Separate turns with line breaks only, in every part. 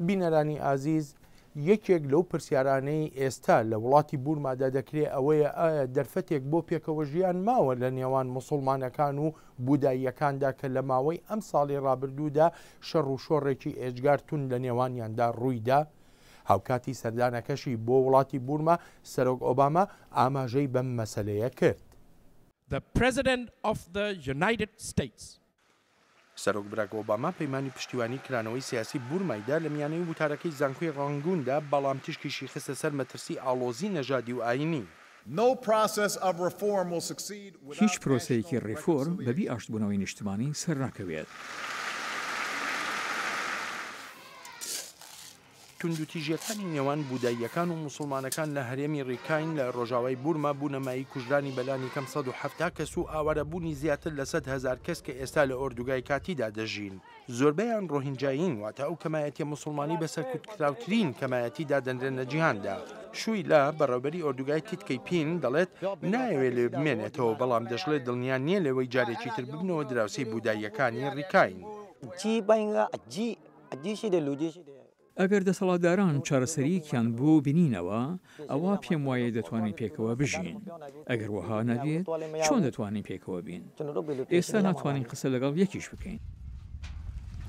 بینەرانی ئازیز، یەکێک لەو پرسیارانەی ئێستا لە وڵاتی بورمادا دەکرێ ئەوەیە ئایا دەرفەتێک بۆ پێکەوەژیان ماوە لە نێوان موسوڵمانەکان و بوداییەکاندا کە لە ماوەی ئەم ساڵی ڕابردوودا شەڕ و شۆڕێکی ئێجگار توند لە نێوانیاندا ڕوویدا؟ هاوکاتی سەردانەکەشی بۆ وڵاتی بورما سەرۆک ئۆباما ئاماژەی بەم مەسەلەیە کرد.
The President of the United States.
سەرۆک براک ئۆباما پەیمانی پشتیوانی کرانەوەی سیاسی بورمای دا لە میانەی وتارەکەی زانکۆی ڕانگوندا، بەڵام تیشکیشی خستە سەر مەترسی ئاڵۆزی نەژادی و ئایینی.
هیچ پرۆسەیەکی ڕیفۆرم بەبی ئاشتبوونەوەی نیشتمانی سەرناکەوێت.
توندوتیژییەکانی نێوان بوداییەکان و موسڵمانەکان لە هەرێمی ڕیکاین لە ڕۆژاوای بورما بوونە مایەی کوژرانی بەلانیکەم 170 کەس و ئاوارەبوونی زیاتر لە 100,000 کەس کە ئێستا لە ئۆردوگای کاتیدا دەژین. زۆربەیان ڕۆهینجایین، واتە ئەو کەمایەتیە موسڵمانی بە سەرکوتکراوترین کەمایەتی دادەنرێن لە جیهاندا. شوی لا، بەڕێوبەری ئۆردوگای تیتکەی پین، دەڵێت نایەوێت لەوێ بمێنێتەوە، بەڵام دەشڵێت دڵنیا نییە لەوەی جارێکی تر ببنەوە دراوسێی بوداییەکانی ڕیکاین.
ئەگەر دەسەڵاتداران چارەسەرییەکیان بۆ بینینەوە، ئەوا پێم وایە دەتوانین پێکەوە بژین. ئەگەر وەها نەبێت، چۆن دەتوانین پێکەوە بین؟ ئێستا ناتوانین قسە لەگەڵ یەکیش بکەین.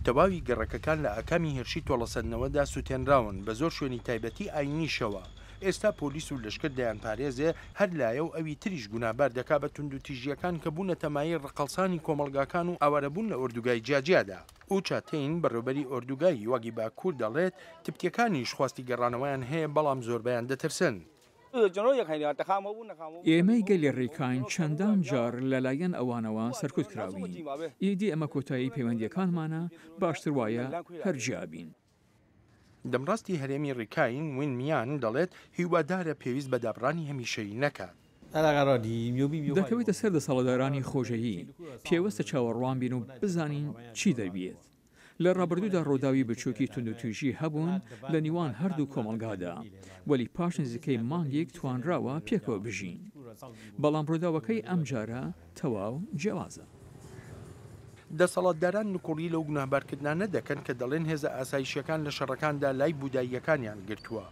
تەواوی گەڕەکەکان لە ئاکامی هێرشی تۆڵەسەندنەوەدا سوتێنراون، بە زۆر شوێنی تایبەتی ئاینیشەوە. ئێستا پۆلیس و لەشکر دەیانپارێزێ، هەر لایە و ئەوی تریش گوناهبار دەکا بە توندوتیژییەکان کە بوونەتە مایەی ڕقهەڵسانی کۆمەڵگاکان و ئاوارەبوون لە ئۆردوگای جیاجیادا. ئوچا تەین، بەڕێوبەری ئۆردوگای یواگی باکوور دەڵێت، تبتییەکانیش خواستی گەڕانەوەیان هەیە، بەڵام زۆربەیان دەترسن.
ئێمەی گەلی ڕیکاین چەندان جار لەلایەن ئەوانەوە سەرکوت کراوین. ئیدی ئەمە کۆتایی پەیوەندییەکانمانە، باشتر وایە هەر جیا بین.
دەمڕاستی هەرێمی ڕیکاین، وین میان، دەڵێت، هیوادارە پێویست بە دابڕانی هەمیشەیی نەکات.
دەکەوێتە سەر دەسەڵاتدارانی خۆجێیی، پێوستە چاوەڕوان بین و بزانین چی دەبیێت. لە ڕابردوودا ڕووداوی بچووکی توندوتیژی هەبوون لە نیوان هەردوو کۆمەڵگادا، وەلی پاش نزیکەی مانگێک توانراوە پێکەوە بژین. بەڵام ڕووداوەکەی ئەمجارە تەواو جیاوازە.
دەسەڵاتداران نکوڵی لەو گوناهبارکردنانە دەکەن کە دەڵێن هێزە ئاسایشییەکان لە شەڕەکاندا لای بوداییەکانیان گرتووە.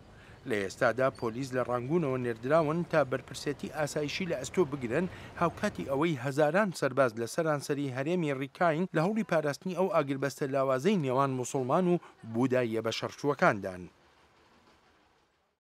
لە ئێستادا پۆلیس لە ڕانگونەوە نێردراون تا بەرپرسێتی ئاسایشی لە ئەستۆ بگرن، هاوکاتی ئەوەی هەزاران سەرباز لە سەرانسەری هەرێمی ڕیکاین لە هەوڵی پاراستنی ئەو ئاگربەستە لاوازەی نێوان موسوڵمان و بوداییە بەشەڕچووەکاندان.